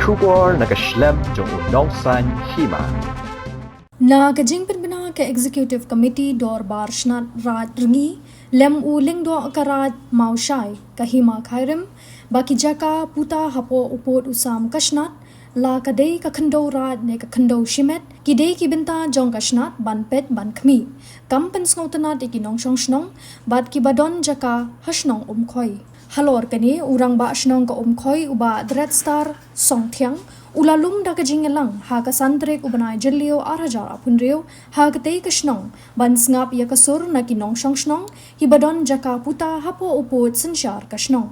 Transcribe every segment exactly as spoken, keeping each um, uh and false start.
Khubor na ka shlem jong u nongsan hima. Na ka jingpynbna ka Executive Committee Dorbar Shnat Raid Rngi, lem u Lyngdoh ka Raid Mawshai, ka Hima Khyrim, ba ki jaka puta hapoh u pud u sam ka shnat, la ka dei ka khyndew raid ne ka khyndew shimet, ki dei ki bynta jong ka shnat ban peit ban khmih. Kam pynsngewtynnad ïa ki nongshong shnong bad kiba don jaka ha shnong Umkhoi. Halor kane, u Rangbah Shnong ka Umkhoi, u Bah Dreadstar Songthiang, u la lum da ka jingïalang ha ka san tarik u bnai Jylliew ar hajar arphew hynriew ha katei ka shnong, ban sngap ïa ka sur na ki nongshong shnong kiba don jaka puta hapoh u pud synshar ka shnong.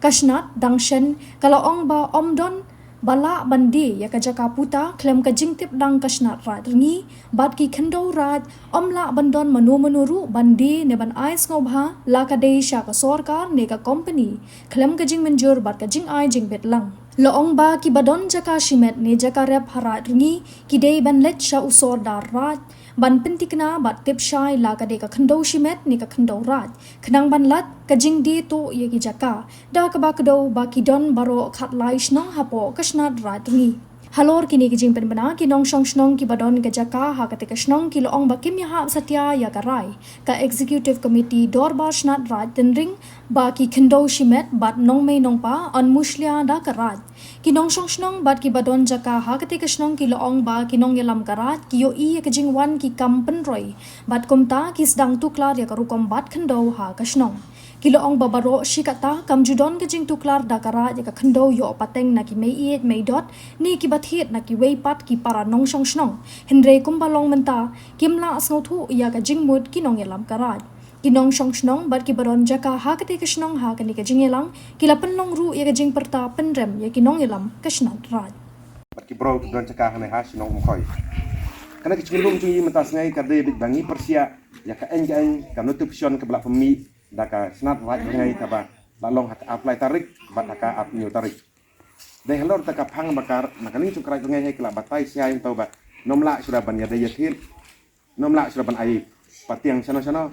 Ka shnat dang shen ka la ong ba ym don ba lah ban die ïa ka jaka puta khlem ka jingtip dang ka Shnat Raid Rngi bad ki khyndew raid, ym lah ban don mano mano ruh ban die ne ban ai sngewbha, la ka dei sha ka sorkar ne ka kompani, khlem ka jingmynjur bad ka jingai jingbit lang. La ong ba kiba don jaka shimet ne jaka rep ha Raid Rngi, ki dei ban leit sha u Sordar Raid ban pyntikna bad tip shai la ka dei ka khyndew shimet ne ka khyndew raid, khnang ban lait ka jingdie tuh ïa ki jaka, da kaba kdew ba ki don baroh khatlai shnong hapoh ka Shnat Raid Rngi. Halor kine ki jingpynbna, ki nongshong shnong kiba don ka jaka ha katei ka shnong ki la ong ba kim ïahap satia ïa ka rai ka Executive Committee Dorbar Shnat Raid Tynring, ba ki khyndew shimet bad nongmei nongpa yn mushlia da ka raid. Ki nongshong shnong bad kiba don jaka ha katei ka shnong ki la ong ba ki nongïalam ka raid ki ïohi ïa ka jingwan ki kam pynroi, bad kumta ki sdang tuklar ïa ka rukom bat khyndew ha ka shnong. Ki la ong ba baroh shi katta kam ju don ka jingtuklar da ka raid ïa ka khyndew ïoh pateng na ki mei ïeit mei dot ne kiba thied na kiwei pat ki para nongshong shnong. Hynrei kumba long mynta, kim lah sngewthuh ïa ka jingmut ki nongïalam ka raid. Ki nongshong shnong bad kiba don jaka ha katei ka shnong ha kane ka jingïalang ki la pynlong ruh ïa ka jingpyrta pynrem ïa ki nongïalam ka Shnat Raid. Bad ki briew ki don jaka hangne ha shnong Umkhoi. Kane ka jinglum jong ngi mynta sngi ka dei beit ba ngi pyrshah ïa ka aiñ ka aiñ, ka notification kaba la pynmih da ka Shnat Raid Rngi kaba la long ha ka arphew lai tarik bad ha ka arphew hynñiew tarik. Dei halor kata ka phang ba ka, na ka liang jong ka Raid Rngi hi ka la batai shai hangto ba ym lah shuh ban ïadei ïathied, ym lah shuh ban ai patiang shano shano.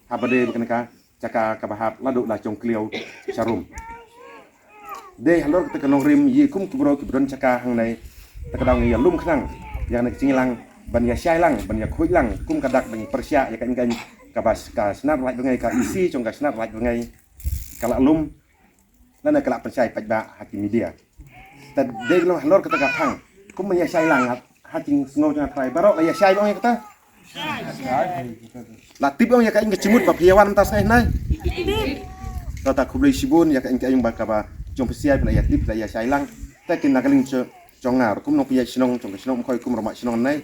Haba dei ba kane ka jaka kaba hap la duh la jong kliaw sharum. Dei halor kata ka nongrim, ngi kum ki briew kiba don jaka hangne, te ka daw ngi ïalum khnang ïa kane ka jingïalang ban ïashai lang, ban ïakhuid lang kum ka dak ba ngi pyrshah ïa ka aiñ ka aiñ kaba ka Shnat Raid Rngi, ka E C jong ka Shnat Raid Rngi ka la lum lane ka la pynshai paidbah ha ki media. Te dei long halor kata ka phang, kum ban ïashai lang ha, ha jingsngew jong nga trai baroh la ïashai ba ong ïa kata. La tip ong ïa ka aiñ ka jingmut ba phi ïa wan mynta sngi hangne. Te ta khublei shibun ïa ka aiñ ka aiñ ba kaba jong phi shai, phi la ïatip, phi la ïashai lang. Te ki na ka liang jong nga ruh kum nongpynïaid shnong jong ka shnong Umkhoi, kum rangbah shnong hangne,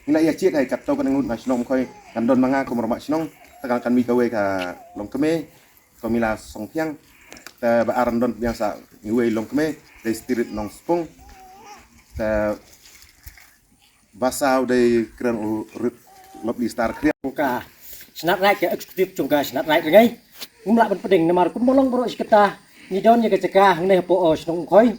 ngi la ïa jied ha kato ka ngut na shnong Umkhoi, kan don ma nga kum rangbah shnong, te kan, kan mih kawei ka longkmie, Komila Songthiang. Te ba ar don biang sa ngi wei longkmie, dei Spirit Nongspung. Te ba saw dei kren u Rit Lovely Star Khriam. Ka Shnat Raid, ka executive jong ka Shnat Raid Rngi, ngim lah ban pdeng namar kum ba long baroh shi katta ngi don ïa ka jaka hangne hapoh, oh, shnong Umkhoi.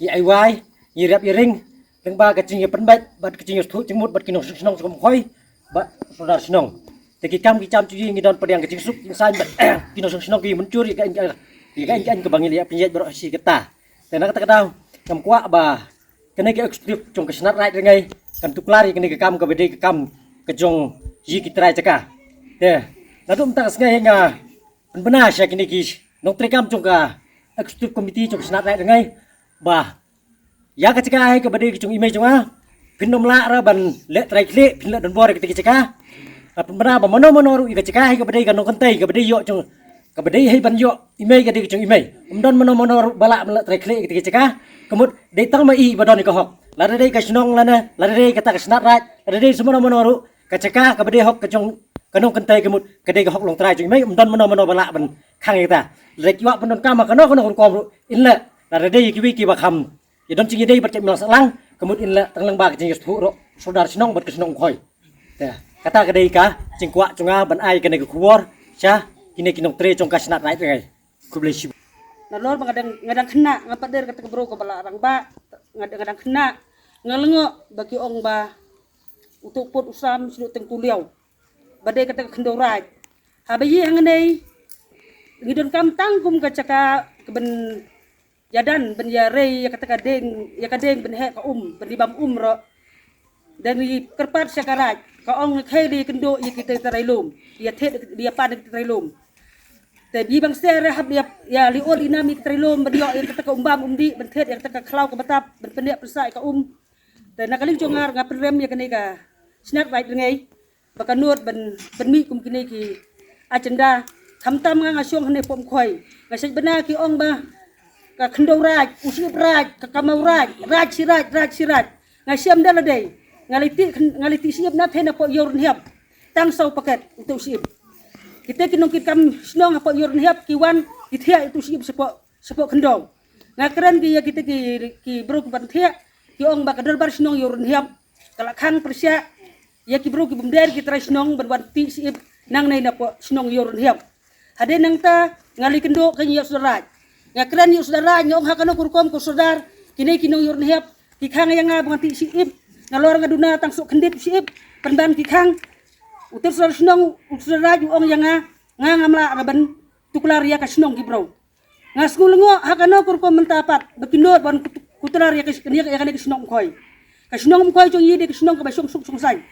Ïa ai wai, ïa rep ïa ring, tang ba ka jingïapynbeit bad ka jingïasngewthuh jingmut bad ki nongshong shnong jong Umkhoi bad sordar shnong. Te ki kam ki jam jong ngi, ngi don pdeng ka jingsuk jingsaiñ bad ki nongshong shnong ki mynjur ïa ka aiñ, ïa ka aiñ, ka aiñ kaba ngi la ïa pynïaid baroh shi katta. Te na kata ka daw ngam kwah ba kane ka executive jong ka Shnat Raid Rngi kan tuklar ïa kane ka kam kaba dei ka kam ka jong ïa ki trai jaka. Te naduh mynta ka sngi nga pynbna sha kine ki nongtrei kam jong ka executive committee jong ka Shnat Raid Rngi ba ïa ka jaka hi kaba dei ka jong i mei jong nga, phin ym lah ruh ban leh trai khlieh, phin leh donbor ïa kata ka jaka. Nga pynbna ba mano mano ruh ïa ka jaka hi kaba dei ka nongkynthei, kaba dei ïoh jong, kaba dei hi ban ïoh i mei, ka dei ka jong i mei. Ym don mano mano ruh ba lah ban leh trai khlieh ïa kata ka jaka. Ka mut dei tang ma i ba don ïa ka hok. Lada dei ka shnong lane, lada dei kata ka Shnat Raid, lada dei sa mano mano ruh, ka jaka kaba dei hok ka jong ka nongkynthei, ka mut ka dei ka hok longtrai jong i mei, ym don mano mano ba lah ban khang ïa kata. Lada ki kwah ban donkam ha kano kano ka rukom ruh, in leh. Lada dei ïa kiwei kiba kham ïa don jingïadei bad ka imlang sahlang, ka mut in leh tang lyngba ka jingïasngewthuh ruh sordar shnong bad ka shnong Umkhoi. Te kata ka dei ka jingkwah jong nga ban ai kane ka khubor sha kine ki nongtrei jong ka Shnat Raid Rngi. Khublei shibun. Nalor ba nga dang, nga dang khynnah, nga pat dei kata ka briew kaba la rangbah, nga, nga dang khynnah, nga lyngngoh ba ki ong ba uto u pud u sam shu teng tu liaw, ba dei kata ka khyndew raid. Haba ïa hangne ngi donkam tang kum ka jaka kaban ïa dan ban ïa rei ïa kata ka deng, ïa ka deng ban heh ka um, ban ïa bam um ruh. Dan ïa kyrpad sha ka raid, ka ong khie ïa kynduh ïa kita ki trai lum, ïa thied ïa pan ïa kita ki trai lum. Te bibang se re hap ïa, ïa liur inam ïa kita ki trai lum ban ïoh ïa kata ka um bam um dih, ban thied ïa kata ka khlaw ka batap, ban pyneh pynsah ïa ka um. Te na ka liang jong nga nga pynrem ïa kane ka shnat raid rngei ba ka nud ban, ban mih kum kine ki agenda. Khamtam nga nga shong hangne Pohmkhoi, nga shet bana ki ong ba ka khyndew raid, u shyiap raid, ka kamau raid, raid shi raid, raid shi raid. Nga shem da lade, nga leit tih, nga leit tih shyiap na thei na Poh Ïew Rynhiap. Tang saw paket utu shyiap. Kita ki nongkitkam shnong ha Poh Ïew Rynhiap ki wan ki thiah utu shyiap sha Poh, sha Poh Khyndew. Nga kren ki ïa kita ki, ki briew ki ban thiah, ki ong ba ka dorbar shnong Ïew Rynhiap ka la khang pyrshah ïa ki briew ki bym dei ki trai shnong ban wan tih shyiap nangne na Poh shnong Ïew Rynhiap. Hadien nangta nga leit kynduh ka ïa u sordar raid. Nga kren ïa u sordar raid, nga ong ha kano ka rukom ko sordar, kine ki nong Ïew Rynhiap ki khang ïa nga ba ngan tih shyiap. Nalor nga duna tang suk khyndiat shyiap, pynban ki khang. Utu u sordar shnong, u sordar raid u ong ïa nga, nga ngam lah ban tuklar ïa ka shnong ki briew. Nga sngew lyngngoh ha kano ka rukom mynta pat ba ki nud ban kut-, kutlar ïa ka, ïa kane ka shnong Umkhoi. Ka shnong Umkhoi jong ngi dei ka shnong kaba shong suk shong saiñ.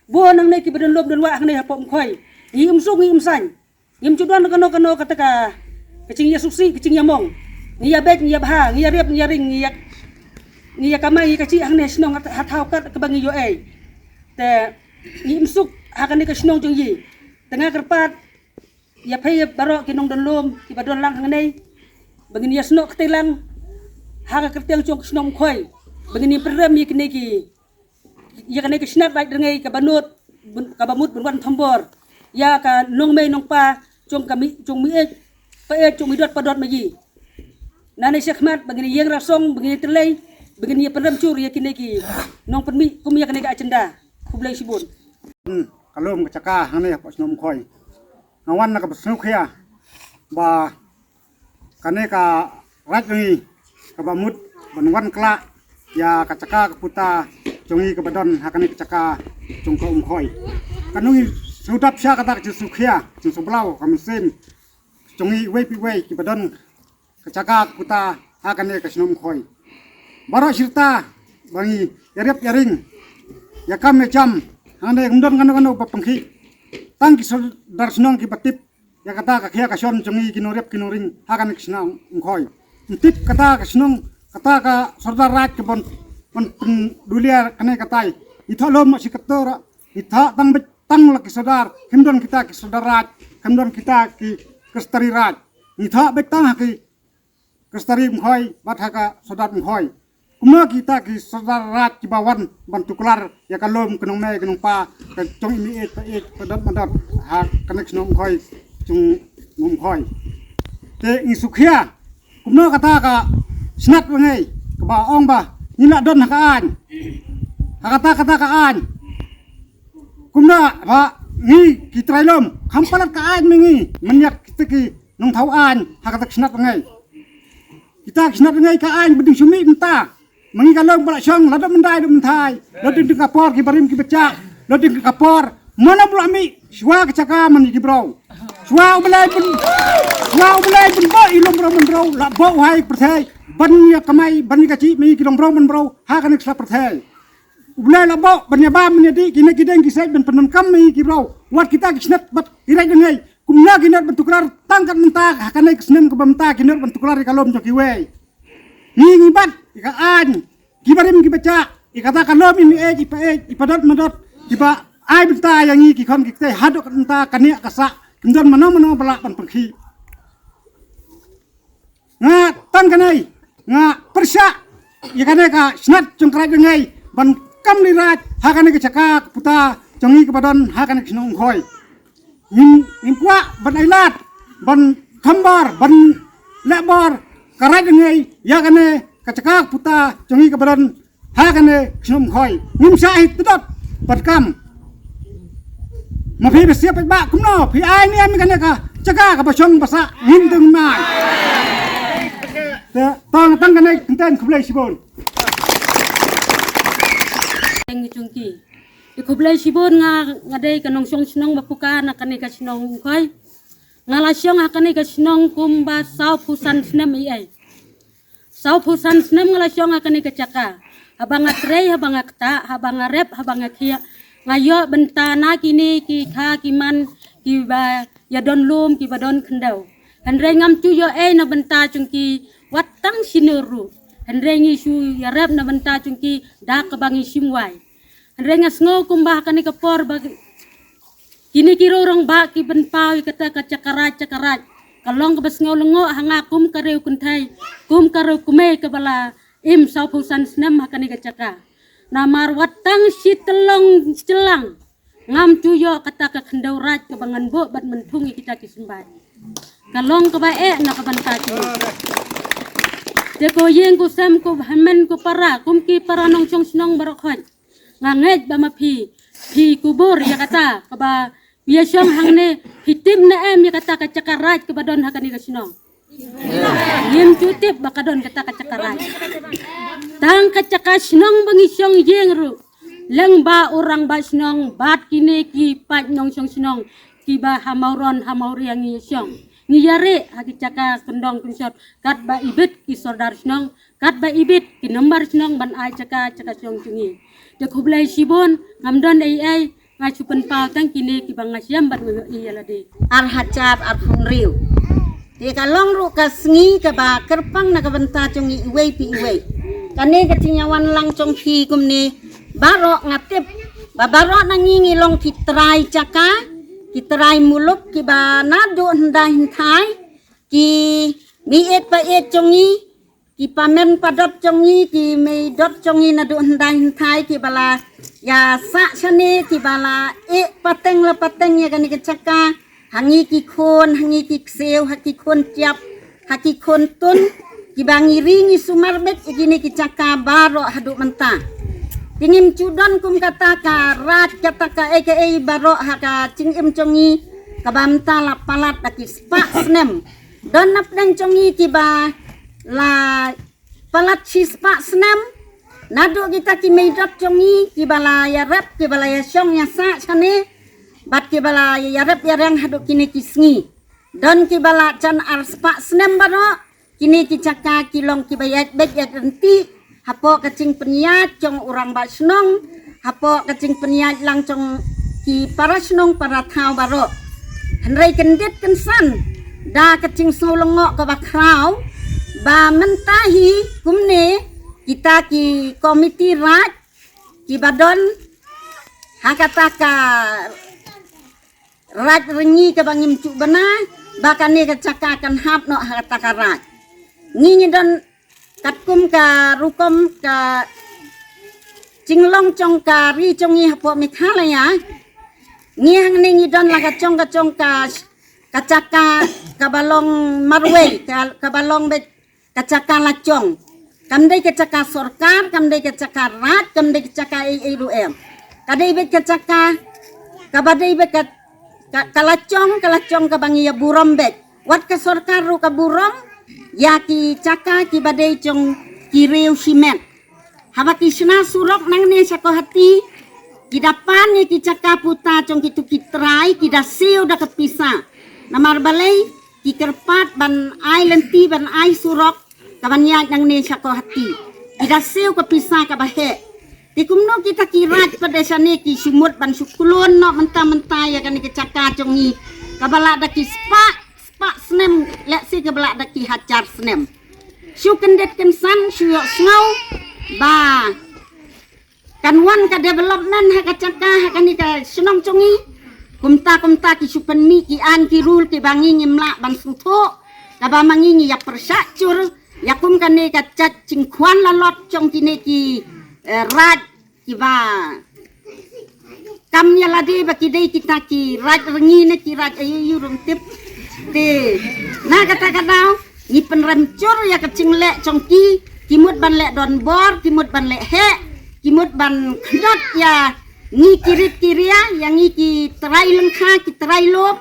Bun nangne kiba don lum don wah hangne ha Poh Umkhoi. Ngi im suk ngi im saiñ. Ngim ju don kano kano kata ka, ka jingïasuk sih, ka jingïamong. Ngi ïa beit, ngi ïa bha, ngi ïa riap, ngi ïa ring, ngi ïa, ngi ïa kamai, ngi ïa kajih hangne ha shnong ha, ha thaw kat kaba ngi ïoh ei. Te ngi im suk ha kane ka shnong jong ngi. Te nga kyrpad ïa phi baroh ki nongdon lum kiba don lang hangne ba ngin ïasnoh kti lang ha ka kyrteng jong ka shnong Umkhoi, ba ngin ïa pynrem ïa kine ki, ïa kane ka shnat raid rngei kaba nud, bun-, kaba mut ban wan thombor ïa ka nongmei nongpa jong ka mih, jong mih ej pa ej, jong mih dot pa dot ma ngi. Nangne shakhmat ba ngin ïeng rasong, ba ngin ïa tylli, ba ngin ïa pynrem jur ïa kine ki nongpynmih kum ïa kane ka agenda. Khublei shibun. Hmm, ka lum ka jaka hangne ha Poh shnong Umkhoi. Nga wan na kaba sngewkhia ba kane ka raid jong ngi kaba mut ban wan khlad ïa ka jaka ka puta jong ngi kaba don ha kane ka jaka jong ka Umkhoi. Ka ngi sngewdap sha kata ka jingsngewkhia, jingsngewblaw ka mynsiem jong ngi iwei pa iwei kiba don ka jaka ka puta ha kane ka shnong Umkhoi. Baroh shi rta ba ngi ïa riap ïa ring, ïa kam ïa jam, hangne ngim don kano kano ba pynkhih. Tang ki sordar shnong kiba tip ïa kata ka khia ka shon jong ngi ki nongriap ki nongring ha kane ka shnong Umkhoi. Ym tip kata ka shnong, kata ka sordar raid ka ban, ban pyndulia kane katai. Ngi thoh lum shi katta ruh, ngi thoh tang beit tang la ki sordar, kim don kita ki sordar raid, kim don kita ki kastari raid. Ngi thoh beit tang ha ki kastari Umkhoi bad ha ka sordar Umkhoi. Kumno kita ki sordar raid kiba wan ban tuklar ïa ka lum ka nongmei ka nongpa ka jong i mih ej pa ej, pa dot ma dot ha kane ka shnong Umkhoi, jong Umkhoi. Te ngi sngewkhia kumno kata ka shnat rngei kaba ong ba ngi la don ha ka aiñ, ha kata, kata ka aiñ. Kumno ba ngi ki trai lum kham palat ka aiñ ma ngi, mynta kita ki nongthaw aiñ ha kata ka shnat rngei. Kita ki shnat rngei ka aiñ ba dang shu mih mynta. Ma ngi ka lum ba la shong la dep myndai dep mynthai, la dep ding ka por ki barim ki bachah, la dep ding ka por mano ba la mih shuwa ka jaka man ki briew. Shuwa U Blei ban, shuwa U Blei ban bok i lum briew man briew, la bok u hai pyrthei ban ïa kamai ban ïa kajih ma ngi ki long briew man briew ha kane ka sla pyrthei. U Blei la bok ban ïa bam ban ïa dih kine ki deng ki sait ban pyndonkam ma ngi ki briew. Wat kita ki shnat bad ki raid rngei kumno ki nud ban tuklar tang kat mynta ha kane ka snem kaba mynta ki nud ban tuklar ïa ka lum jong kiwei. Ngi ngi bat ïa ka aiñ, ki barim ki bachah, ïa kata ka lum i mih ej i pa ej, i pa dot ma dot, kiba ai bynta ïa ngi ki khon ki kti haduh kat mynta kane ka sah kim don mano mano ba lah ban pynkhih. Nga tang kane nga pyrshah ïa kane ka shnat jong ka raid rngei ban kam leit raid ha kane ka jaka ka puta jong ngi kaba don ha kane ka shnong Umkhoi. Ngim, ngim kwah ban ailad, ban thombor, ban lehbor ka raid rngei ïa kane ka jaka ka puta jong ngi kaba don ha kane ka shnong Umkhoi. Ngim shah hi tdot ban kam. Ma phi ba siap ba kumno phi ai ni em kane ka jaka kaba shong ba sah, ngim dang mai. Te tang, tang kane kynten, khublei shibun. Teng jong ki. Te khublei shibun, nga, nga dei ka nongshong shnong ba pyrkhat na kane ka shnong Umkhoi. Nga la shong ha kane ka shnong kumba sawphew san snem ei ei. Sawphew san snem nga la shong ha kane ka jaka. Haba nga trei, haba nga ktah, haba nga rep, haba nga khiah, nga ïoh bynta na kine ki kha ki man kiba ïa don lum, kiba don khyndew. Hynrei ngam ju ïoh ei na bynta jong ki wat tang shino ruh. Hynrei ngi shu ïarep na bynta jong ki da kaba ngi shim wai. Hynrei nga sngew kumba ha kane ka por ba kine ki rangbah ki pynpaw ïa kata ka jaka raij, jaka raij, ka long kaba sngew lyngngoh ha nga kum ka riewkynthei, kum ka riewkmie kaba la im sawphew san snem ha kane ka jaka. Namar wat tang shi tyllong shilliang ngam ju ïoh kata ka khyndew raij kaba ngan buh bad mynthung ïa kita ki symbai. Ka long kaba eh na ka bynta jong ngi. Te ko ïing ko sem, ko hynmen ko para, kum ki para nongshong shnong baroh khoit, nga ngeit ba ma phi, phi kubur ïa kata kaba ïa shong hangne. Phi tip ne em ïa kata ka jaka raij kaba don ha kane ka shnong? Ngim ju tip ba ka don kata ka jaka raij. Tang ka jaka shnong ba ngi shong ïing ruh, lyngba u rangbah shnong bad kine ki paid nongshong shnong kiba ha Mawron, ha Mawria ngi ïa shong. Ngi ïa rieh ha ki jaka kyndong kynshot katba ibit ki sordar shnong, katba ibit ki nombar shnong ban ai jaka, jaka shong jong ngi. Te khublei shibun, ngam don ei ei, nga shu pynpaw tang kine kiba nga shem bad nga ïohi ïa lade. Ar hajar arphew hynriew. Te ka long ruh ka sngi kaba kyrpang na ka bynta jong ngi iwei pa iwei. Kane ka jingïawan lang jong phi kumne, baroh nga tip ba baroh na ngi ngi long ki trai jaka, ki trai muluk kiba naduh hyndai hynthai, ki meiieit paieit jong ngi, ki pamen padot jong ngi, ki meidot jong ngi naduh hyndai hynthai kiba la ïa sah shane, kiba la ïeh pateng la pateng ïa kane ka jaka ha ngi ki khun, ha ngi ki ksiew, ha ki khun tiap, ha ki khun tun, kiba ngi ri ngi sumar beit ïa kine ki jaka baroh haduh mynta. Te ngim ju don kum kata ka raij, kata ka ei ka ei baroh ha ka jingim jong ngi, kaba mynta la palat da ki spah snem. Don napdeng jong ngi kiba la palat shi spah snem, naduh kita ki meidot jong ngi kiba la ïarep, kiba la ïashong ïasah shane, bad kiba la ïarep ïareng haduh kine ki sngi. Don kiba la jan ar spah snem baroh. Kine ki jaka ki long kiba ïaid beit ïaid ryntih hapoh ka jingpynïaid jong u rangbah shnong, hapoh ka jingpynïaid lang jong ki para shnong para thaw baroh. Hynrei kyndit kynsan da ka jingsngew lyngngoh kaba khraw ba mynta hi kumne kita ki komiti raij kiba don ha kata ka raij ring ngi kaba ngim ju bna ba kane ka jaka kan hap noh ha kata ka raij. Ngi ngi don katkum ka rukom ka jinglong jong ka ri jong ngi hapoh Meghalaya. Ngi hangne ngi don la ka jong ka jong ka, ka jaka kaba long marwei, ka, kaba long beit ka jaka la jong. Kam dei ka jaka sorkar, kam dei ka jaka raij, kam dei ka jaka ei ei ruh em. Ka dei beit ka jaka kaba dei beit ka, ka, ka la jong, ka la jong kaba ngi ïa burom beit. Wat ka sorkar ruh ka burom ïa ki jaka kiba dei jong ki riew shimet. Haba ki shna surok nangne sha Guwahati, ki da pan ïa ki jaka puta jong kito ki trai, ki da siew da ka pisa. Namar balei? Ki kyrpad ban ai lynti, ban ai surok kaban ïaid nangne sha Guwahati. Ki da siew ka pisa kaba heh. Te kumno kita ki raij pat de shane ki shu mut ban shu klun noh mynta mynta ïa kane ka jaka jong ngi kaba la da ki spah spah snem, lehse kaba la da ki hajar snem. Shu kyndit kynsan, shu ïohsngew ba kan wan ka development ha ka jaka, ha kane ka shnong jong ngi. Kumta kumta ki shu pynmih ki aiñ ki rule kiba ngi ngim lah ban sngewthuh, kaba ma ngi ngi ïa pyrshah jur ïa kum kane ka jait jingkhwan lalot jong kine ki, eh, raij kiba kam ïa lade ba ki dei kita ki raij ring ngi ne ki raij aïu aïu ruh ngam tip. Te na kata ka daw ngi pynrem jur ïa ka jingleh jong ki, ki mut ban leh donbor, ki mut ban leh heh, ki mut ban kynjat ïa ngi ki rit ki ria, ïa ngi ki trai lyngkha, ki trai lum.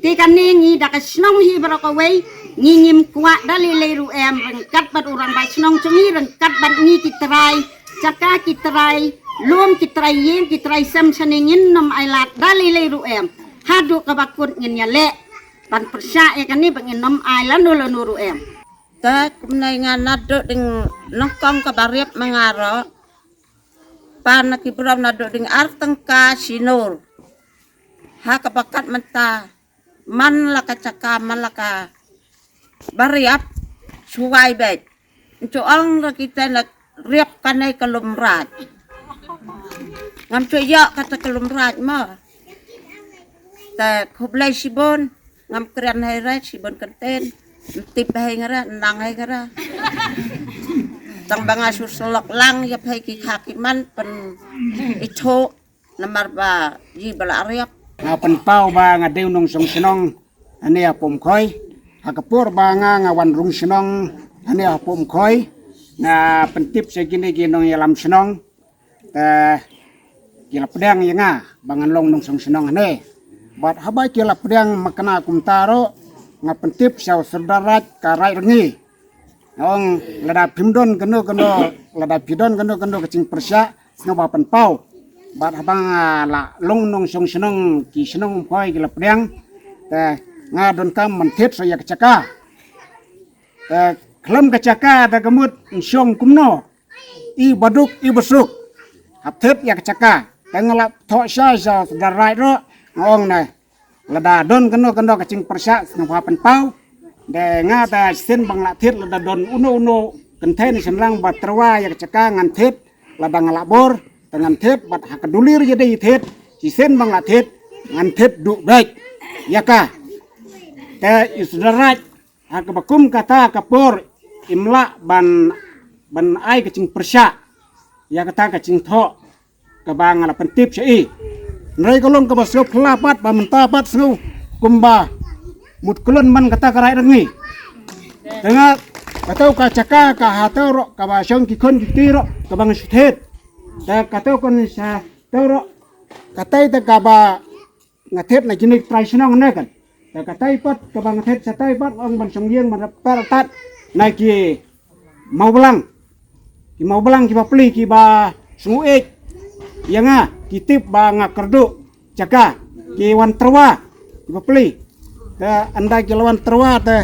Te kane ngi da ka shnong hi baroh kawei, ngi ngim kwah da lei lei ruh em, ryngkat bad u rangbah shnong jong ngi, ryngkat bad ngi ki trai jaka, ki trai lum, ki trai ïing, ki trai sem shane ngin nym ailad da lei lei ruh em. Haduh kaba kut ngin ïaleh ban pyrshah ïa kane ba ngin nym ai lano lano ruh em. Te kumne nga naduh ding nyngkong kaba riap ma nga ruh. Pan na ki brom naduh ding ar tyngka shnong. Ha kaba kat mynta man la ka jaka man la kaba riap shuwai beit. Ncu ong ra kita na riap kane ka lum raij. Ngam cu ïoh kata ka lum raij mo. Te khublei shibun, ngam kren hei re shibun kynten. Ym tip hei nga re, nang hei nga re. Tang ba nga shu slok lang ïa hei ki kha ki man pynithuh namar ba ïa ba la riap. Nga pynpaw ba nga dei u nongshong shnong hangne ha Pumkhoi. Ha ka por ba nga nga wan rung shnong hangne ha Pumkhoi, nga pyntip sha kine ki nongïalam shnong. Te ki la pdiang ïa nga ba ngan long nongshong shnong hangne. Bad haba ki la pdiang makna kumta ruh, nga pyntip sha u Sordar Raij ka Raid Rngi. Nga ong lada phim don kano kano, lada phi don kano kano ka jingpyrshah, sngewbha pynpaw. Bad haba nga la long nongshong shnong, ki shnong Umkhoi ki la pdiang, te nga donkam ban thied sa ïa ka jaka. Te khlem ka jaka te ka mut yn shong kumno, i baduk i basuk. Hap thied ïa ka jaka. Te nga la thoh sha sha Sordar Raij ruh, nga ong ne, lada don kano kano ka jingpyrshah sngewbha pynpaw. Te nga te shisien ba nga la thied, lada don uno uno kynthei ne shynrang ba tyrwa ïa ka jaka ngan thied. Lada nga la bor te ngan thied, bad ha ka duli ruh ïa dei thied. Shisien ba nga la thied ngan thied duh beit ïa ka. Te i Sordar Raij ha kaba kum kata ka por im lah ban, ban ai ka jingpyrshah ïa kata ka jingthoh kaba nga la pyntip sha i. Hynrei ka long kaba sngewphylla pat ba mynta pat sngew kumba mut kyllon man kata ka Raid Rngi. Te nga, kato ka jaka ka hato ruh kaba shong ki khun ki kti ruh kaba nga shu thied. Te kato ka ni sha to ruh, katai te kaba nga thied na kine ki trai shnong ne kan. Te katai pat kaba nga thied shatai pat ong ban shong ïing ban rap tar tat na ki mawblang. Ki mawblang ki bapli kiba sngewieit ïa nga, ki tip ba nga kyrduh jaka, ki wan tyrwa ki bapli. Te ynda ki la wan tyrwa te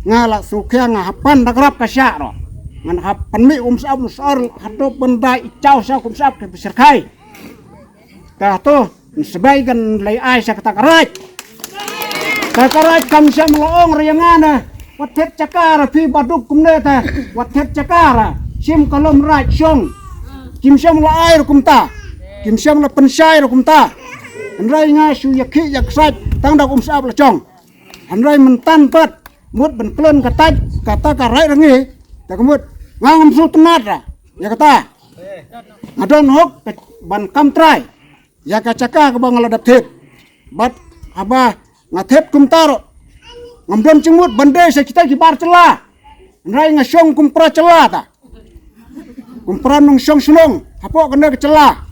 nga la sngewkhia nga hap pan da grap ka shah ruh. Ngan hap pan mih um sap um sor hato ban da i chaw sha kum sap ka bishar khai. Te hato, sbai kan lei ai sha kata ka Raij. Te ka Raij kam shym la ong re ïa nga ne, wat thied jaka ra phi baduk kumne te, wat thied jaka ra. Shim ka lum Raij shong. Kim shym la ai ruh kumta. Kim shym la pynshai ruh kumta. Hynrei nga shu ïa khih ïa ksaid tang da um sap la shong. Hynrei myntan pat mut ban kyllon kata, kata ka Raid Rngi. Te ka mut nga ngam sngewtynnat ra ïa kata. Nga don hok ban kam trai ïa ka jaka kaba nga la dep thied. Bad haba nga thied kumta ruh, ngam don jingmut ban die sha kita ki bar jylla. Hynrei nga shong kum para jylla ta, kum para nongshong shnong hapoh kane ka jylla.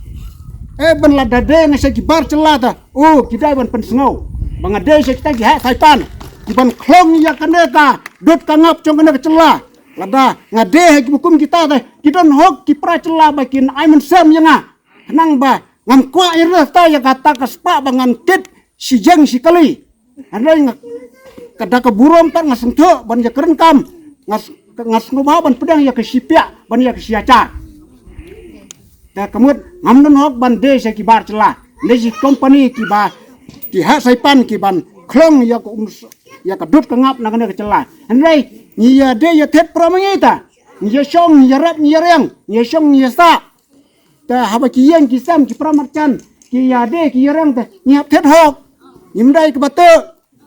Eh, ban lada die nga sha ki bar jylla ta, oh, ki dei ban pynsngew ba nga die sha kita ki heh saipan kiban khlong ïa kane ka dud ka ngap jong kane ka jylla. Lada nga die ha kiba kum kita te, ki don hok ki para jylla ba kin ai mynsiem ïa nga. Khnang ba ngam kwah ïa rta ïa kata ka spah ba ngan kit shi jeng shi kali. Hynrei nga, ka da ka burom pat nga sngewthuh ban ïa kren kam, nga s-, nga sngewbha ban pdiang ïa ka shipiah ban ïa ka shiacha. Te ka mut ngam don hok ban die sha ki bar jylla ne shi kompani kiba, ki heh saipan kiban khlong ïa ka um, ïa ka dud ka ngap na kane ka jylla. Hynrei ngi ïa die ïa thied para ma ngi ta, ngi ïa shong ngi ïa rep ngi ïa riang, ngi ïa shong ngi ïa sah. Te haba ki ïeng ki sem ki para marjan ki ïa die ki ïa riang te ngi hap thied hok. Ngim dei kaba te,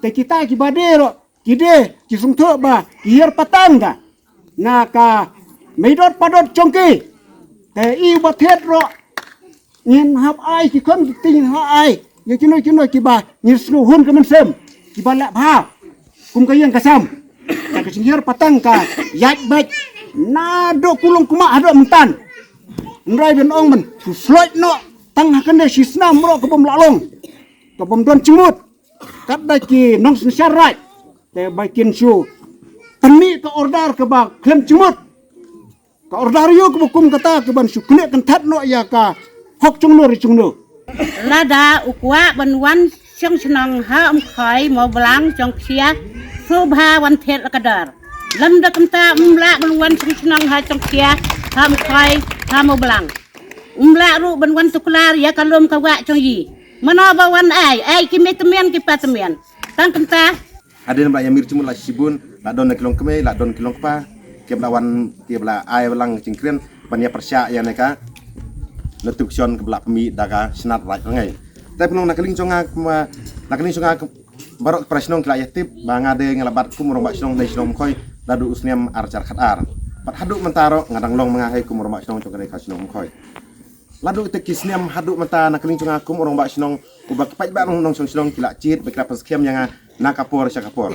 te kita kiba die ruh ki die ki sngewthuh ba ki hiar pateng da na ka meidot padot jong ki. Te i ba thied ruh ngin hap ai ki khun ki kti, ngin hap ai ïa kino kino kiba ngin sngewhun ka mynsiem kiba leh bha kum ka ïing ka sem. Ka jinghiar pateng ka ïaid beit naduh kulung kumah haduh myntan. Hynrei ban ong ban shu sloit noh tang ha kane shi snam ruh ka bym lah long, ka bym don jingmut. Katba ki nongsynshar raid te ba kin shu pynmih ka order kaba khlem jingmut. Ka order ïa kaba kum kata kaban shu knieh kynthat noh ïa ka hok jong no ri jong no. Lada u kwah ban wan shong shnong ha Umkhoi Mawblang Jongkhia, sngewbha wan thied la ka dor. Lem da kumta um lah ban wan shu shnong ha Chongkia, ha Mkhoi, ha Mawblang. Um lah ruh ban wan tuklar ïa ka lum ka wah jong i. Mano ba wan ai, ai ki mei tymmen ki pa tymmen. Tang kumta. Hadien ba la ïamir jingmut la shibun, la don ki longkmie, la don ki longkpa, kiba la wan, kiba la ai lang jingkren ban ïa pyrshah ïa ne ka notification kaba la pynmih da ka Shnat Raid Rngei. Te pynlong na ka liang jong nga, kumba na ka liang jong nga, baroh para shnong ki la ïa tip ba nga de nga la bat kum u rangbah shnong na shnong Mkhoi, la duh u snem ar hajar khatar. Bad haduh mynta ruh nga dang long ma nga hi kum u rangbah shnong jong ka dei ka shnong Mkhoi. La duh te ki snem haduh mynta na ka liang jong nga kum u rangbah shnong, uba ki paidbah nong nong shnong shnong ki la jied ba ki la pynskhem ïa nga na ka por sha ka por.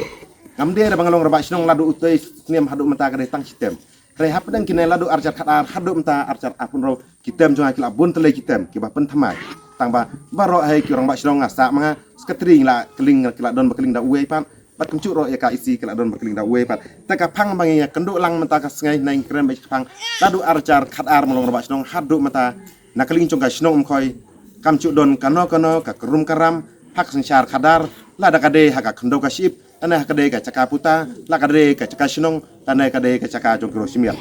Ngam dei ba nga long rangbah shnong la duh u te snem haduh mynta ka dei tang shi term. Hynrei hapdeng kine la duh ar hajar khatar haduh mynta ar hajar arphew hynriew, ki term jong nga ki la bun tylli ki term kiba pynthymmai. Tang ba baroh hi ki rangbah shnong nga sah ma nga, secretary ngi la kylling, ki la don ba kylling da uwei pat. Bad kumjuh ruh ïa ka EC ka la don ba kylling da uwei pat. Te ka phang ba ngi ïa kynduh lang mynta ka sngi ngi kren ba ka phang, la duh ar hajar khatar ma nga long rangbah shnong haduh mynta na ka liang jong ka shnong Mkhoi kam ju don kano kano ka krum ka ram ha ka synshar khadar, lada ka dei ha ka khyndew ka shyiap, lane ha ka dei ka jaka puta, la ka dei ka jaka shnong, lane ka dei ka jaka jong ki roi shimiat.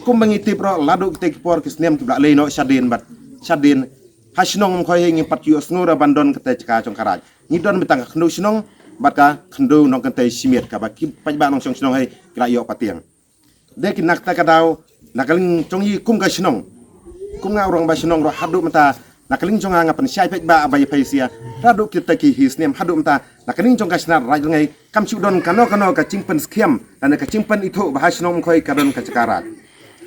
Kumba ngi tip ruh la duh kita ki por ki snem kiba la leit noh shadien bad shadien, ha shnong Mkhoi hi ngim pat ïohsngew ruh ban don kata jaka jong ka raid. Ngi don beit tang ka khyndew shnong bad ka khyndew nongkynthei shimiat kaba ki paidbah nong shnong shnong hi ki la ïoh patiang. Dei ki na kata ka daw, na ka liang jong i kum ka shnong, kum nga u rangbah shnong ruh haduh mynta na ka liang jong nga nga pynshai paidbah ba ïa phi sha, haduh kita ki hi snem haduh mynta na ka liang jong ka Shnat Raid Rngei kam ju don kano kano ka jingpynskhem lane ka jingpynithuh ba ha shnong Mkhoi ka don ka jaka raid.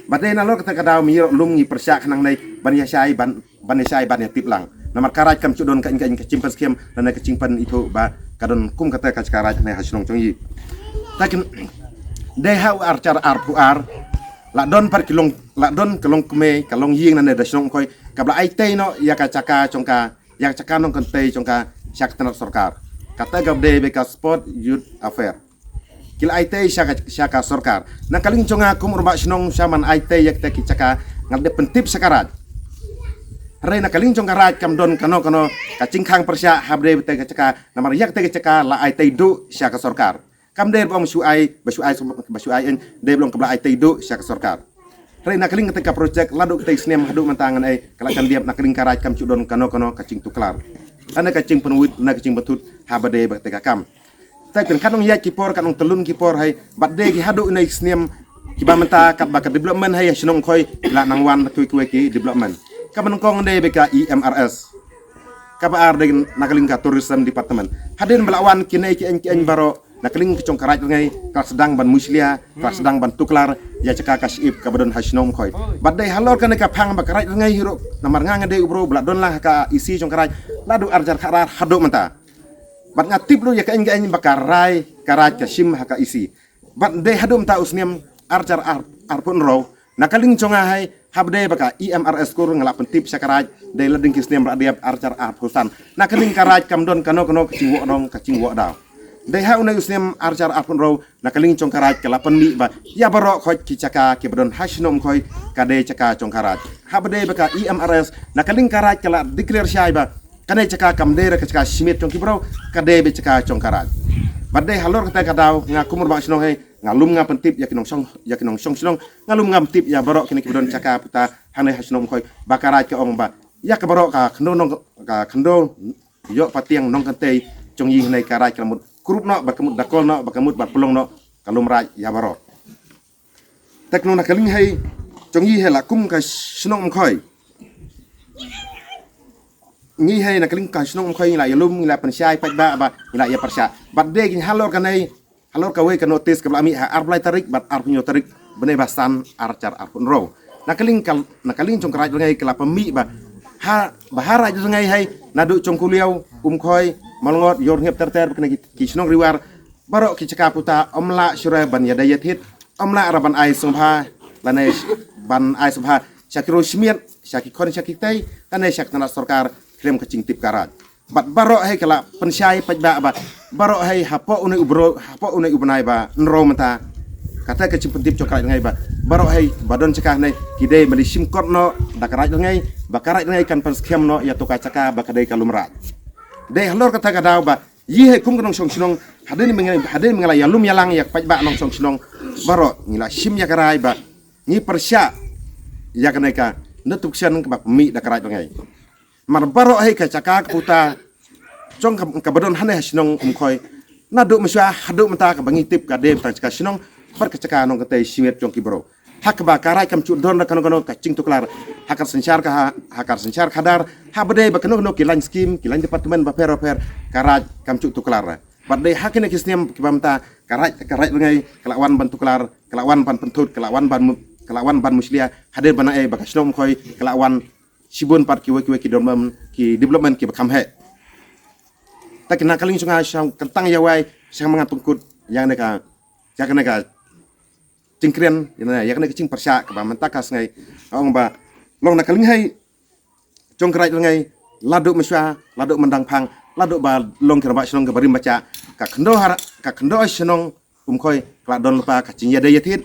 Bad dei nalor kata ka daw mynta ruh lum ngi pyrshah khnang nai ban ïa shai ban ban ïa shai ban ïa tip lang. Namar ka raid kam ju don ka ing ka ing ka jingpynskhem lane ka jingpynithuh ba ka don kum kata ka jaka raid ne ha shnong jong i. Te kin dei ha u ar hajar arphew ar la don pat ki long, la don ka longkmie, ka longïing lane da shnong Mkhoi kaba la ai tei noh ïa ka jaka jong ka, ïa ka jaka nongkynthei jong ka sha ka tnat sorkar. Kata kaba dei beit ka Sport Youth Affair. Ki la ai tei sha ka, sha ka sorkar. Na ka liang jong nga kum u rangbah shnong sha man ai tei ïa kita ki jaka nga la dep pyntip sha ka raid. Hynrei na ka liang jong ka raid kam don kano kano ka jingkhang pyrshah haba dei beit ka jaka, namar ïa kita ki jaka la ai tei duh sha ka sorkar. Kam dei ba ong shu ai, ba shu ai, ba shu ai, dei ba long kaba la ai tei duh sha ka sorkar. Hynrei na ka liang kata ka projek la duh kita ki snem haduh mynta ngan ai ka la jan diap, na ka liang ka raid kam ju don kano kano ka jingtuklar lane ka jingpynwit na ka jingpynthut haba dei beit ka kam. Te kin kat nong ïaid ki por, kat nong tylli ki por hi bad dei ki haduh ine i snem kiba mynta katba ka development hi ha shnong Mkhoi la nang wan bad kiwei kiwei ki development. Kaba nyngkong dei beit ka E M R S. Kaba ar dei na ka liang ka Tourism Department. Hadien ba la wan kine ki eng ki eng baroh na ka liang ka jong ka Raid Rngei ka la sdang ban mushlia, ka la sdang ban tuklar ïa jaka ka shyiap kaba don ha shnong Mkhoi. Bad dei halor kane ka phang ba ka Raid Rngei hi ruh, namar nga nga dei u bro ba la don lang ha ka EC jong ka raid la duh ar hajar khatar haduh mynta. Bad nga tip ruh ïa ka eng ka eng ba ka rai, ka raid ka shim ha ka EC. Bad dei haduh mynta u snem ar hajar arphew hynriew, na ka liang jong nga hi haba dei beit ka E M R S kur nga la pyntip sha ka raid dei la ding ki snem radep ar hajar arphew san. Na ka liang ka raid kam don kano kano ka jingwoh nong ka jingwoh daw. Dei ha une u snem ar hajar arphew hynriew na ka liang jong ka raid ka la pynmih ba ïa baroh khoit ki jaka kiba don ha shnong Mkhoi ka dei jaka jong ka raid. Haba dei beit ka E M R S na ka liang ka raid ka la declare shai ba kane jaka kam dei re ka jaka shimiat jong ki bro, ka dei beit jaka jong ka raid. Bad dei halor kata ka daw nga kum u rangbah shnong hi nga lum nga pyntip ïa ki nongshong, ïa ki nongshong shnong, nga lum nga pyntip ïa baroh kine kiba don jaka puta hangne ha shnong Mkhoi ba ka raid ka ong ba ïa ka baroh ka khyndew nong, ka khyndew ïoh patiang nongkynthei jong i hangne ka raid ka la mut krup noh, ba ka mut dakol noh, ba ka mut ba pynlong noh ka lum raid ïa baroh. Te kano na ka liang hi jong i hi la kum ka shnong Mkhoi, ngi hi na ka liang ka shnong Mkhoi ngi la ïalum, ngi la pynshai paidbah ba ngi la ïa pyrshah. Bad dei ki halor kane, halor kawei ka notice kaba la mih ha arphew lai tarik bad arphew hynñiew tarik bnai ba san ar hajar arphew hynriew. Na ka liang ka, na ka liang jong ka Raid Rngei ka la pynmih ba ha, ba ha Raid Rngei hi naduh Jongkuliaw, Umkhoi, Malngot, Ïewrhynñiep ter ter, kine ki, ki shnong Riwar, baroh ki jaka puta ym lah shuh re ban ïadei ïathied, ym lah re ban ai sngewbha lane ban ai sngewbha sha ki roi shimiat, sha ki khon sha ki tei, lane sha ka tnat sorkar khlem ka jingtip ka raid. Bad baroh hi ka la pynshai paidbah ba baroh hi hapoh une u bro, hapoh une u bnai ba hynriew mynta, kata ka jingpyntip jong ka Raid Rngei ba baroh hi ba don jaka hangne ki dei ban ïa shim kot noh da ka Raid Rngei, ba ka Raid Rngei kan pynskhem noh ïa to ka jaka ba ka dei ka lum raid. Dei halor kata ka daw ba Ïa hi kum ka nongshong shnong, hadien ba ngi, hadien ba ngi la ïalum ïalang ïa ka paidbah nongshong shnong baroh, ngi la shim ïa ka rai ba ngi pyrshah ïa kane ka notification kaba pynmih da ka Raid Rngai. Namar baroh hi ka jaka ka puta jong ka, kaba don hangne ha shnong Umkhoi, naduh mynshuwa haduh mynta kaba ngi tip ka dei tang jaka shnong bad ka jaka nongkynthei shimiet jong ki bro. Ha kaba ka Raid kam ju don da kano kano ka jingtuklar ha ka synshar ka ha, ha ka synshar khadar, ha ba dei ba kano kano ki lain skim, ki lain department bapher bapher, ka Raid kam ju tuklar. Bad dei ha kine ki snem kiba mynta ka Raid, ka Raid Rngai ka la wan ban tuklar, ka la wan ban pynthut, ka la wan ban mu-, ka la wan ban mushlia hadien ba nang ei ba ka shnong Umkhoi ka la wan shibun pat kiwei kiwei ki development, ki development kiba kham heh. Ta kine ka liang jong nga sha kyntang ïa wei sha ma nga pynkut ïa kane ka, ïa kane ka jingkren, ïa kane, ïa kane ka jingpyrshah kaba mynta ka sngi. Nga ong ba long na ka liang hi jong ka Raid Rngai, la duh mynshuwa, la duh myndang phang, la duh ba long ki rangbah shnong kiba rim ba jah, ka khyndew ha, ka khyndew shnong Umkhoi ka la don lypa ka jingïadei ïathied,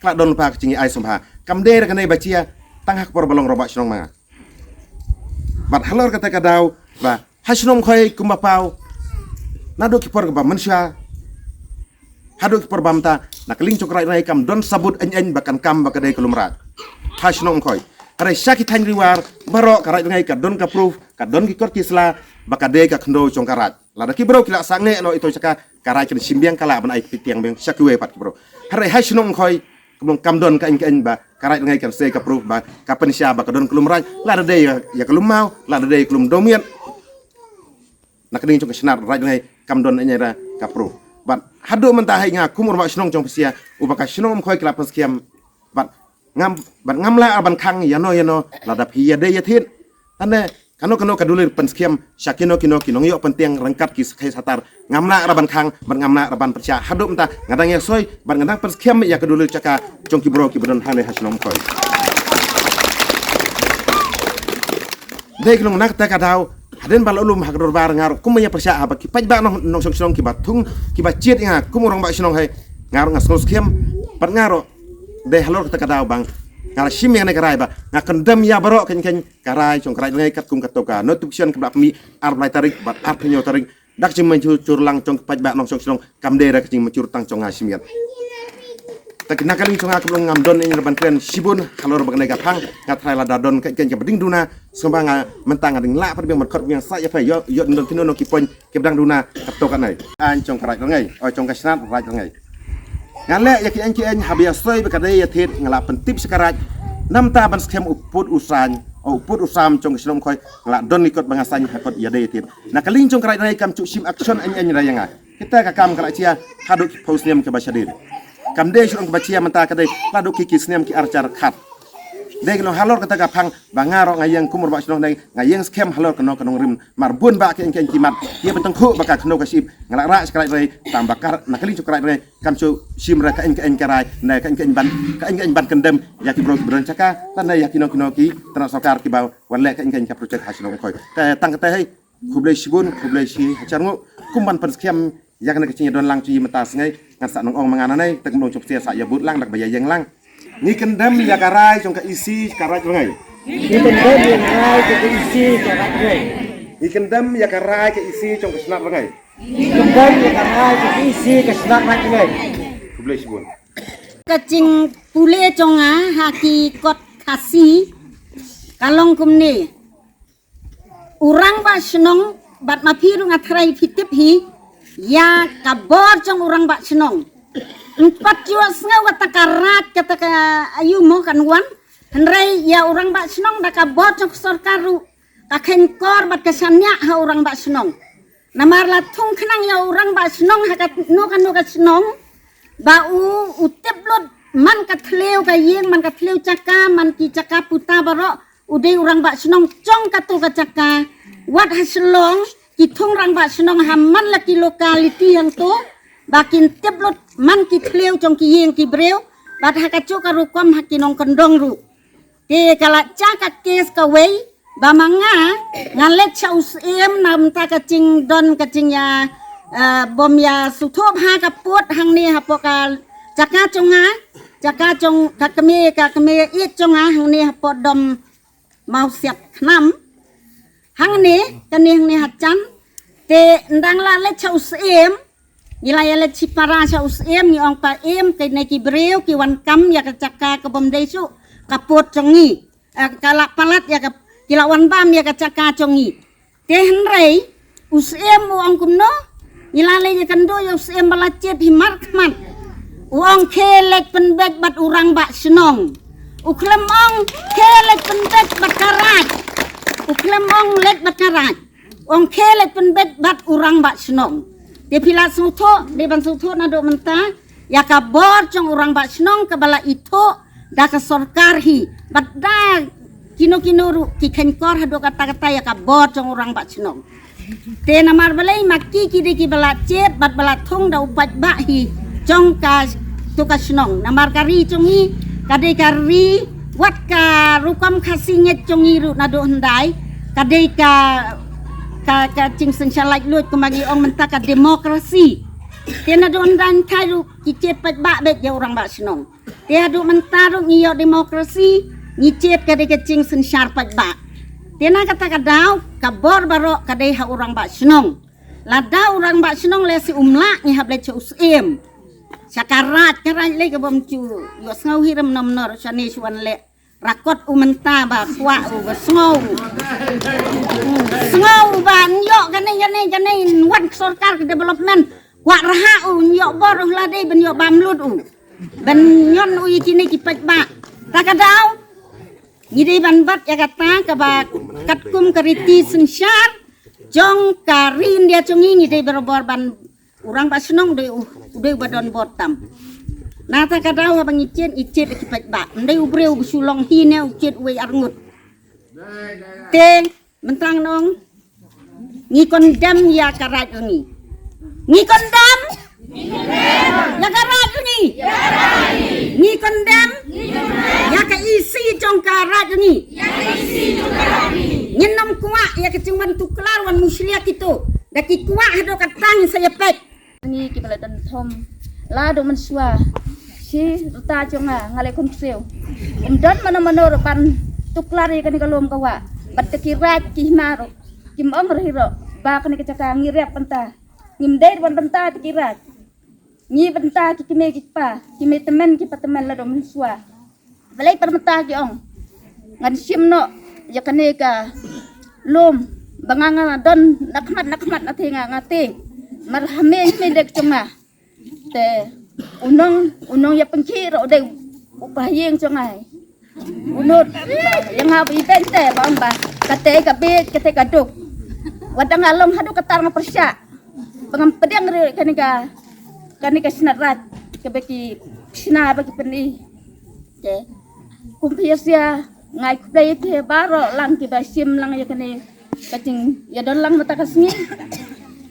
ka la don lypa ka jingïa ai sngewbha. Kam dei re kane ba jia tang ha ka por ba long rangbah shnong ma nga. Bad halor kata ka daw ba ha shnong Umkhoi kumba paw, naduh ki por kaba mynshuwa haduh ki por ba mynta, na ka liang jong ka Raid Rngai kam don sabut eiñ eiñ ba kan kam ba ka dei ka lum Raid ha shnong Umkhoi. Hynrei sha ki thaiñ Ri War baroh ka Raid Rngai ka don ka proof, ka don ki kot ki sla ba ka dei ka khyndew jong ka Raid. Lada ki bro ki la sangeh noh ito jaka, ka Raid kan shim biang, ka lah ban ai kti tiang biang sha kiwei pat ki bro. Hynrei ha shnong Umkhoi kumno kam don ka eiñ ka eiñ ba ka Raid Rngai kan sei ka proof ba ka pynshisha ba ka don ka lum Raid, lada dei ïa, ïa ka lum Maw, lada dei ka lum Dewmiet. Na ka liang jong ka Shnat Raid Rngai kam don eiñ eiñ re ka proof. Bad haduh mynta hi nga kum u rangbah shnong jong Phasia uba ka shnong Umkhoi ka la pynskhem, bad ngam, bad ngam lah ban khang ïano ïano lada phi ïadei ïathied. Tane kano kano ka dullir pynskhem sha kino kino ki nongïoh pyntieng ryngkat ki sakhi satar, ngam lah ra ban khang bad ngam lah ra ban pyrshah. Haduh mynta nga dang ïasoi bad nga dang pynskhem ïa ka dullir jaka jong ki bro kiba don hangne ha shnong Umkhoi. Dei ka long na kata ka daw, hadien ba la lum ha ka dorbar nga ruh kumba ïa pyrshah haba ki paidbah nong, nongshong shnong kiba thung, kiba jied ïa nga kum u rangbah shnong hi, nga ruh nga sngewskhem bad nga ruh dei halor kata ka daw ba nga la shim ïa kane ka rai ba nga kyndem ïa baroh keiñ keiñ ka rai jong ka Raid Rngai katkum kato ka notification kaba la pynmih arphew lai tarik bad arphew hynñiew tarik da ka jingmynjur lang jong ki paidbah nongshong shnong, kam dei re ka jingmynjur tang jong nga shimiet. Ta kine ki liang jong nga kaba long ngam don eiñ ra ban kren shibun halor ba kane ka phang, nga tharai lada don keiñ keiñ kaba dang duna, sngewbha nga mynta nga dang lah pat biang ban khot biang sa ïa phi ïoh, ïoh don kino kino ki point kiba dang duna kato kane. Eiñ jong ka Raid Rngai, oi jong ka Shnat Raid Rngai. Nga leh ïa ki eiñ ki eiñ haba ïasoi ba ka dei ïathied nga la pyntip sha ka Raid. Namar ban skhem u pud u sam, u pud u sam jong ka shnong Umkhoi nga la don ki kot ba nga sign ha kot ïadei ïathied. Na ka liang jong ka Raid Rngai kam ju shim action eiñ eiñ re ïa nga. Kita ka kam ka la jia haduh ki phew snem kiba shadien. Kam dei shu ong kaba jia mynta, ka dei haduh ki, ki snem ki ar hajar khat. Dei kano halor kata ka phang ba nga ruh nga ïeng kum u rangbah shnong, nga ïeng skhem halor kano kano rim. Namar bun bah ki eiñ ki eiñ ki mat, ki ba tyngkhuh ba ka khyndew ka shyiap, nga la rah sha ka Raid Rngai, tang ba ka, na ka liang jong ka Raid Rngai kam ju shim re ka eiñ ka eiñ ka rai, ne ka eiñ ka eiñ ban, ka eiñ ka eiñ ban kyndem ïa ki bro kiba don jaka, lane ïa kino kino ki tnat sorkar kiba wan leh ka eiñ ka eiñ ka project ha shnong Umkhoi. Te tang kata hi, khublei shibun, khublei shi hajar nguh kum ban pynskhem ïa kane ka jingïadon lang jong ngi mynta sngi. Ngan sa nang ong ma nga nangne, te kumno jong Phasia sa ïa bud lang da kaba ïa ïeng lang. Ngi kyndem ïa ka rai jong ka E C ka Raid Rngai. Ngi kyndem ïa ka rai jong ka E C ka Raid Rngai. Ngi kyndem ïa ka rai ka E C jong ka Shnat Rngai. Ngi kyndem ïa ka rai jong ka E C ka Shnat Raid Rngai. Khublei shibun. Ka jingpule jong nga ha ki kot Khasi ka long kumne. U rangbah shnong, bad ma phi ruh nga tharai phi tip hi ïa ka bor jong u rangbah shnong. Ym pat ju sngew kata ka Raid, kata ka aiu mo kan wan. Hynrei ïa u rangbah shnong da ka bor jong ka sorkar ruh ka kheiñ kor bad ka shaniah ha u rangbah shnong. Namar la thung khnang ïa u rangbah shnong ha kano kano ka shnong ba u, u tip lut man ka thliew ka ïing, man ka thliew jaka, man ki jaka puta baroh, u dei u rangbah shnong jong kato ka jaka. Wat ha Shillong ki thung rangbah shnong ha man la ki locality hangto ba kin tip lut man ki thliew jong ki ïing ki briew, bad ha kajuh ka rukom ha ki nongkyndong ruh. Te ka la jia ka case kawei ba ma nga nga leit sha u Syiem namar ka jingdon ka jingïa, eh, bym ïa sngewthuh bha ka pud hangne hapoh ka jaka jong nga, jaka jong ka kmie, ka kmie ïeit jong nga hangne hapoh Dom Mawsiap Khnam. Hangne, kane hangne ha jan, Te ndang la leit sha u Syiem, ngi la ïa leit shipara sha u Syiem, ngi ong pa Syiem, kine ki briew ki wan kam ïa ka jaka ka bym dei shuh, ka pud jong ngi, eh, ka la palat ïa ka, ki la wan bam ïa ka jaka jong ngi. Te hynrei u Syiem u ong kumno? Ngi la leit ïakynduh ïa u Syiem ba la jied hi markhmat. U ong khie leit pynbeit bad u rangbah shnong. U khlem ong khie leit pynbeit bad ka raid. U khlem ong leit bad ka raid. U ong khie leit pynbeit bad u rangbah shnong. Te phi la sngewthuh, dei ban sngewthuh naduh mynta ïa ka bor jong u rangbah shnong kaba la ithuh da ka sorkar hi. Bad da kino kino ruh ki kheiñkor haduh katta katta ïa ka bor jong u rangbah shnong. Te namar balei ma ki ki dei kiba la jied bad ba la thung da u paidbah hi jong katu ka shnong. Namar ka ri jong ngi ka dei ka ri, wat ka rukom Khasi ngeit jong ngi ruh naduh hyndai ka dei ka, ka, ka jingsynshar laitluid kumba ngi ong mynta ka demokrasi. Te naduh hyndai hynrei ruh ki jied paidbah beit ïa u rangbah shnong. Te haduh mynta ruh ngi ïoh demokrasi, ngi jied ka dei ka jingsynshar paidbah. Te na kata ka daw ka bor baroh ka dei ha u rangbah shnong. Lada u rangbah shnong lehse um lah, ngi hap leit sha u Syiem, sha ka raid, ka raid lei ka bym ju ïohsngew hi re, mano mano ruh shane shu wan leh rakot u mynta ba kwah u ba sngew. Sngew ba ngi ïoh kane kane kane, wan sorkar ka development, kwah rhah u, ngi ïoh bor u, la dei ban ïoh bam lut u, ban ñion u ïa kine ki paidbah. Ta ka daw ngi dei ban bat ïa kata kaba katkum ka riti synshar jong ka ri India jong ngi, ngi dei barabor ban u rangbah shnong dei u, u dei uba don bor tam. Na ta ka daw haba ngi jied, ngi jied ïa ki paidbah, ym dei u briew uba shu long hi ne u jied uwei arngut. Te mynta ngi ong ngi condemn ïa ka raid jong ngi. Ngi condemn ïa ka raid jong ngi. Ngi condemn ïa ka E C jong ka raid jong ngi. Ngin ym kwah ïa ka jingwan tuklar wan mushlia kito. Da ki kwah haduh katta ngin sa ïa peit. Ngi kiba la don thom la duh mynshuwa. Shi rta jong nga, nga leh khun ksiew. Ym don mano mano ruh ban tuklar ïa kane ka lum ka wah. Bad te ki raid ki hima ruh kim ong ruh hi ruh ba kane ka jaka ngi rep bynta. Ngim dei ban bynta te ki raid. Ngi bynta ki kmie ki kpa, ki mei tymmen ki kpa tymmen la duh mynshuwa. Balei pat mynta ki ong ngan shim noh ïa kane ka lum ba nga nga don na khmat na khmat na te nga nga te. Mar ha mei mei dek jong nga. Te u nong, u nong ïa pynkhih ruh u dei u pa ïing jong nga. U nud ïa nga ba i ben te ba ong ba kata ka bit kata ka duk. Wat da nga long haduh katta nga pyrshah ba ngam pdiang ruh kane ka, kane ka shnat raid kaba ki shna ba ki pyni. Te kum phi ïa sia, nga ai khublei ïa phi baroh lang kiba shim lang ïa kane ka jingïadon lang mynta ka sngi.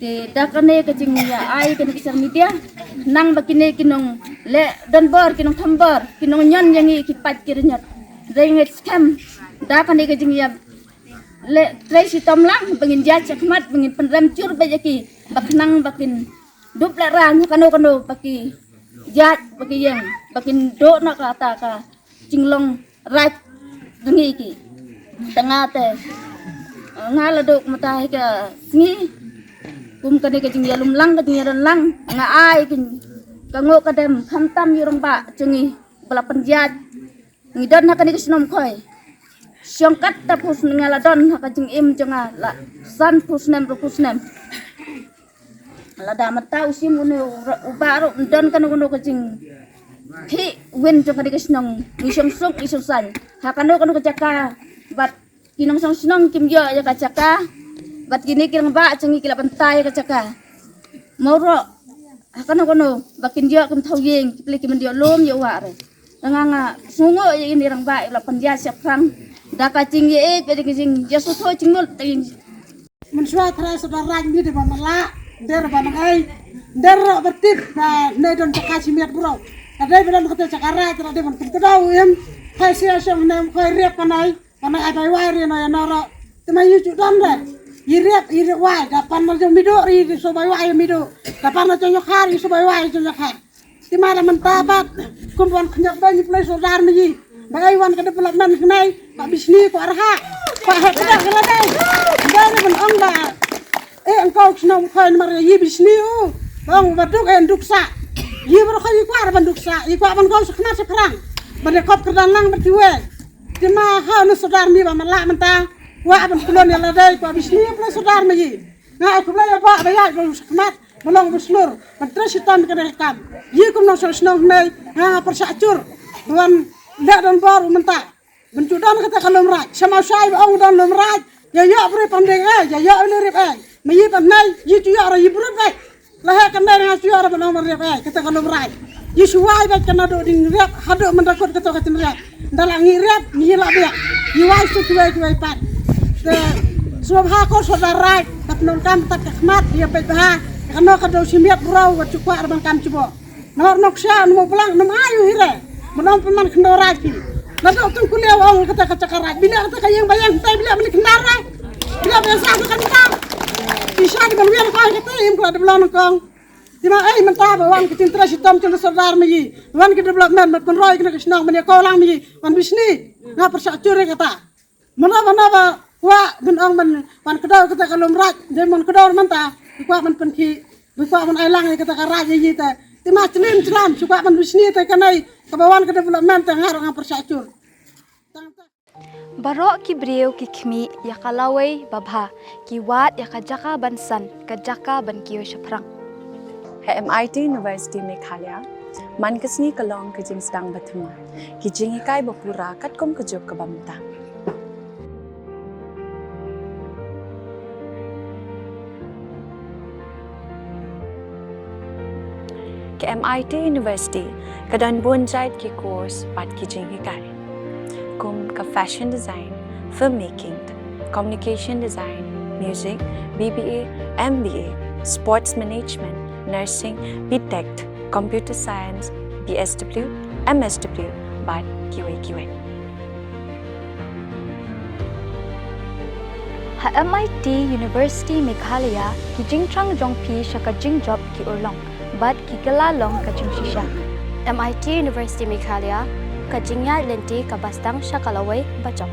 Te da kane ka jingïa ai kane ka social media, nang ba kine ki nongleh donbor, ki nongthombor, ki nongñion ïa ngi ki paid ki riñot. Dei ngeit skhem da kane ka jingïa leh trei shitom lang ba ngin ïaid shakhmat, ba ngin pynrem jur beit ïa ki ba khnang ba kin dup lehrain ha kano kano ba ki ïaid ba ki ïeng, ba kin duh noh kata ka jinglong raid jong ngi ki. Te nga te nga la duh mynta hi ka sngi kum kane ka jingïalum lang, ka jingïadon lang, nga ai ka nguh ka dem khamtam ïa u rangbah jong ngi ba la pynïaid. Ngi don ha kane ka shnong Khoi shong katto phew snem, nga la don ha ka jingim jong nga la sanphew snem, arphew snem. Lada mynta u Syiem une u ba ruh ym don kano kano ka jingkhih win jong kane ka shnong. Ngi shong suk ngi shong saiñ ha kano kano ka jaka. Bad ki nongshong shnong kim ïoh ïa ka jaka. Bad kine ki rangbah jong ngi ki la bynta ïa ka jaka. Mawroh ha kano kano ba kin ïoh kim thaw ïing, ki plie kim ïoh lum ïoh wah re. Nga nga sngewnguh ïa kine rangbah ïa la pynïaid shaphrang da ka jingïeit bad ka jingïasngewthuh jingmut. Mynshuwa trai sa da raid ngi dei ban lah, der ban ai, der ro ba tip ba ne don jaka shi miet bro. Ka dei ba don kata jaka raid, ka dei ban kum ka dau im. Hai sia shong ne khoi riak panai, panai ai bai wai ri no ya no ro. Te ma yu ju don de. Yi riak yi riak wai, da pan na jong mido ri ri so bai wai mido. Da pan na jong yokhar yi so bai wai jong yokhar. Te ma da mynta bad kum wan khñiot ba ngi plei sordar ma yi. Ba ai wan ka development khnai, ba bisni ko arha. Ba het ba ka la dei. Ba ni ban ong ba Eh, engkau shnong khoi namar ïa i Bishni u. Bang ba duk en duk sa. I bro khoi i kwah ban duk sa. I kwah ban kau sa khmat sa phrang. Ban ïa kop kyrdan lang ban kiwei. Te ma ha u sordar mi ba man lah mynta. Kwah ban kulon ïa lade kwah Bishni pla sordar ma i. Nga u khublei ïa ba ba ïa ba u sa khmat. Ba long ba slur. Ban trei shitom ka dei kam. I kum nong shnong nei. Nga pyrshah chur. Ban leh don bor u mynta. Ban ju don kata ka lum raij. Sha ma shai ba ong don lum raij. Ïa ïoh briew pam deng eh, ïa ïoh le rip eh. Ma yi pam nei, yi ju ïoh ra yi briew eh. La he kan dei nga ju ïoh ra ban ong ban rip eh, kata ka lum raij. Yi shuwai ba kana do ding rip, hadu man da kut kata ka tin rip. Da la ngi rip, ngi la biak. Yi wai su kiwai kiwai pat. Te suab ha ko so da raij, tap non kam tap ka khmat, ïa pet ha. Kano ka do shimiat bro, wat ju kwah ra ban kam ju bo. Nor nok sha, num blang, num ayu hire. Menong peman kendor raij ki. Na dok tung kuliah ong kata ka cakar raij. Bila kata ka yang bayang tai bila beli kendar raij. Bila biasa ka kan ta. Bisa di ban wiar ko kata im kala de belong kong. Di ma ai mynta ba wan ka tin trei shitom chun sordar ma yi. Wan ka development mat pynroi kena ka shnong mane ko lang ma yi. Wan Bishni. Nga pyrshah chur kata. Mano mano ba kwah ban ong ban, ban kdew kata ka lum raij, dei ban kdew mynta, ba kwah ban pynkhih, ba kwah ban ai lang ïa kata ka raij ïa ïa te. Te ma chlim chlam, shu kwah ban Bishni te kanai, kaba wan ka development te nga ruh nga pyrshah chur. Tang tang. Baroh ki briew ki khmih ïa ka lawei babha, ki wad ïa ka jaka ban san, ka jaka ban kiew shaphrang. Ha M I T University Meghalaya, man ka sngi ka long ka jingsdang ba thymmai, ki jinghikai ba pura katkum ka juk kaba mynta. Ka M I T University ka don bun jait ki course bad ki jinghikai, kum ka fashion design, filmmaking, communication design, music, B B A, M B A, sports management, nursing, B Tech, computer science, B S W, M S W, bad kiwei kiwei. Ha M I T University Meghalaya, ki jingthrang jong phi sha ka jingjop ki urlong, bad ki kylla long ka jingshisha. M I T University Meghalaya, ka jingïaid lynti kaba sdang sha ka lawei bajop.